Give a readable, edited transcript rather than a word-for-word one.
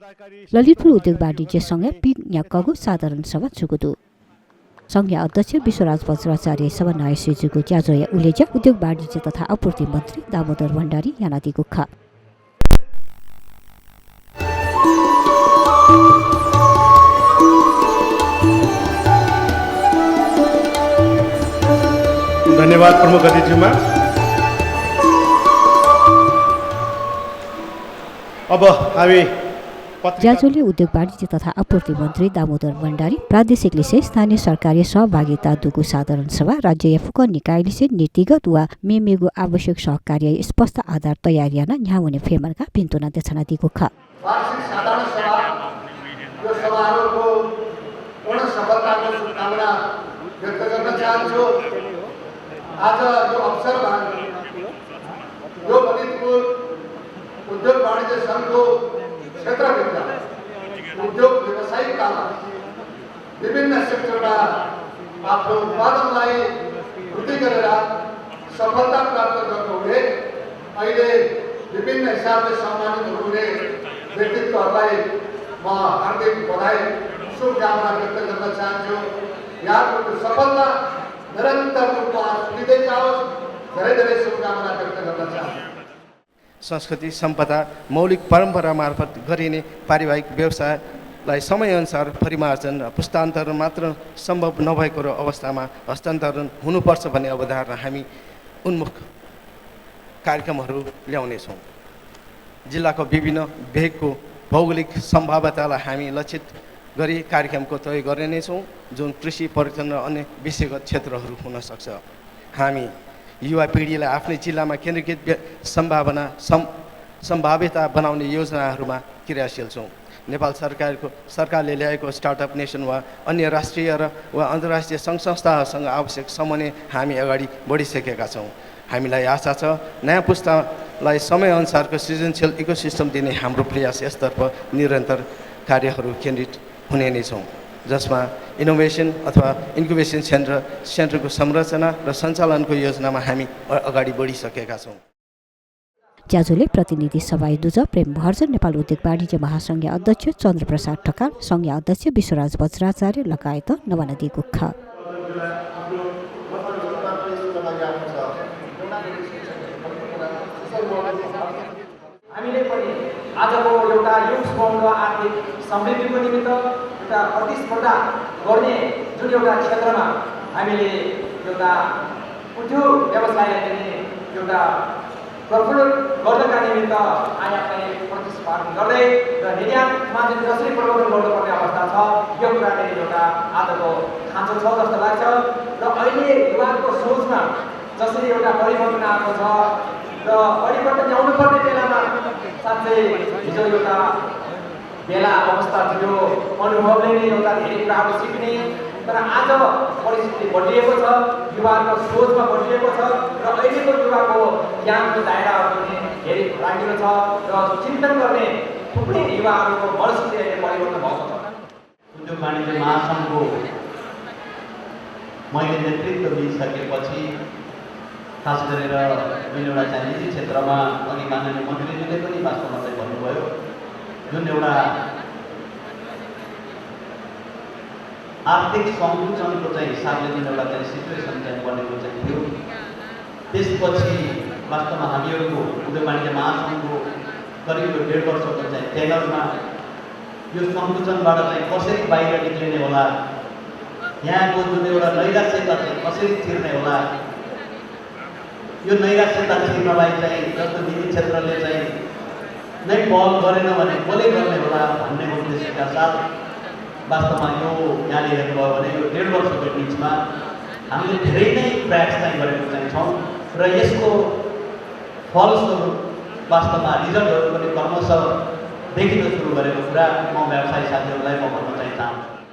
ललितपुर उद्योग वाणिज्यसँग पिङयाकको साधारण सभा जुगुदु संघीय अध्यक्ष विश्वराज वज्राचार्य सभा नायसिजुको ज्याजोया उलेजा उद्योग वाणिज्य तथा आपूर्ति मन्त्री दामोदर भण्डारी यानादी गुखा धन्यवाद प्रमुख अतिथिमा। अब हामी ज्याजोले उद्योग वाणिज्य तथा आपूर्ति मन्त्री दामोदर भण्डारी प्रादेशिक लिसे स्थानीय सरकारी सहभागिता दुगु साधारण सभा राज्य यफुक निकाय लिसे नीतिगत वा मेमेगु आवश्यक सहकार्य स्पष्ट आधार तयारियाना न्याउने फेमरका भिन्तुना देछना दिगु ख वार्षिक साधारण सभा यो समारोहको पूर्ण सफलताको शुभकामना व्यक्त गर्न चाहन्छु। आज यो अवसरमा यो ललितपुर उद्योग वाणिज्य संघको क्षेत्रभित्र उद्योग व्यवसायिकतामा विभिन्न सेक्टरमा आफ्नो उत्पादनलाई वृद्धि गरेर सफलता प्राप्त गर्नुहुने अहिले विभिन्न हिसाबले सम्मानित हुनुहुने व्यक्तित्वहरूलाई म हार्दिक बधाई शुभकामना व्यक्त गर्न चाहन्छु। यहाँको सफलता निरन्तर रूपमा लिँदै जाओस्, धेरै धेरै शुभकामना व्यक्त गर्न चाहन्छु। संस्कृति सम्पदा मौलिक परम्परा मार्फत गरिने पारिवारिक व्यवसायलाई समयअनुसार परिमार्जन र पुस्तान्तरण मात्र सम्भव नभएको अवस्थामा हस्तान्तरण हुनुपर्छ भन्ने अवधारणा हामी उन्मुख कार्यक्रमहरू ल्याउनेछौँ। जिल्लाको विभिन्न भेगको भौगोलिक सम्भाव्यतालाई हामी लक्षित गरी कार्यक्रमको तय गर्नेछौँ, जुन कृषि, पर्यटन र अन्य विषयगत क्षेत्रहरू हुन सक्छ। हामी युवा पिँढीलाई आफ्नै जिल्लामा केन्द्रीकृत सम्भाव्यता बनाउने योजनाहरूमा क्रियाशील छौँ। नेपाल सरकारले ल्याएको स्टार्टअप नेसन वा अन्य राष्ट्रिय वा अन्तर्राष्ट्रिय सङ्घ संस्थाहरूसँग आवश्यक समन्वय हामी अगाडि बढिसकेका छौँ। हामीलाई आशा छ नयाँ पुस्तालाई समयअनुसारको सृजनशील इकोसिस्टम दिने हाम्रो प्रयास यसतर्फ निरन्तर कार्यहरू केन्द्रित हुने नै छौँ, जसमा इनोभेसन अथवा इन्क्युबेसन सेन्टरको संरचना र सञ्चालनको योजनामा हामी अगाडि बढिसकेका छौँ। ज्याजोले प्रतिनिधि सभा दुज प्रेम महर्जन नेपाल उद्योग वाणिज्य महासङ्घीय अध्यक्ष चन्द्रप्रसाद ठकाल, सङ्घीय अध्यक्ष विश्वराज वज्राचार्य लगायत नवनदी गुखा हामीले पनि आजको एउटा युगसम्म आर्थिक समृद्धिको निमित्त एउटा प्रतिस्पर्धा गर्ने जुन एउटा क्षेत्रमा हामीले एउटा उद्योग व्यवसायलाई पनि एउटा प्रफुल्लित गर्नका निमित्त आयातलाई प्रतिस्पर्धा गर्दै र निर्यातमा चाहिँ जसरी प्रवर्तन गर्नुपर्ने अवस्था छ, यो कुराले एउटा आजको खाँचो छ जस्तो लाग्छ। र अहिले युवाको सोचमा जसरी एउटा परिवर्तन आएको छ र परिवर्तन ल्याउनुपर्ने बेलामा साँच्चै हिजो एउटा बेला अवस्था थियो, अनुभवले नै एउटा धेरै कुराहरू सिक्ने, तर आज परिस्थिति बदलिएको छ, युवाको सोचमा बदलिएको छ र अहिलेको युवाको ज्ञानको दायराहरू पनि धेरै राखिएको छ र चिन्तन गर्ने थुप्रै युवाहरूको मनस्थिति अहिले परिवर्तन भएको छ। उद्योग वाणिज्य महासङ्घको मैले नेतृत्व दिइसकेपछि खास गरेर जुन एउटा चाहिँ निजी क्षेत्रमा अघि माननीय मन्त्रीजीले पनि वास्तवमा चाहिँ भन्नुभयो, जुन एउटा आर्थिक सङ्कुचनको चाहिँ हिसाबले जुन एउटा चाहिँ सिचुएसन चाहिँ बनेको चाहिँ थियो, त्यसपछि वास्तवमा हामीहरूको उद्योग वाणिज्य महासङ्घको करिब 1.5 वर्षको चाहिँ टेनरमा यो सङ्कुचनबाट चाहिँ कसरी बाहिर निक्लिने होला, यहाँको जुन एउटा नैराश्यता चाहिँ कसरी छिर्ने होला, यो नैराश्यता छिर्नलाई चाहिँ जस्तो निजी क्षेत्रले चाहिँ नै पहल गरेन भने कसले गर्ने होला भन्ने उद्देश्यका साथ वास्तवमा यो यहाँले हेर्नुभयो भने यो 1.5 वर्षको बिचमा हामीले धेरै नै प्रयास चाहिँ गरेको चाहिँ छौँ र यसको फलस्वरूप वास्तवमा रिजल्टहरू पनि क्रमशः देखिन सुरु गरेको कुरा म व्यवसायी साथीहरूलाई म भन्न चाहिँ चाहन्छु।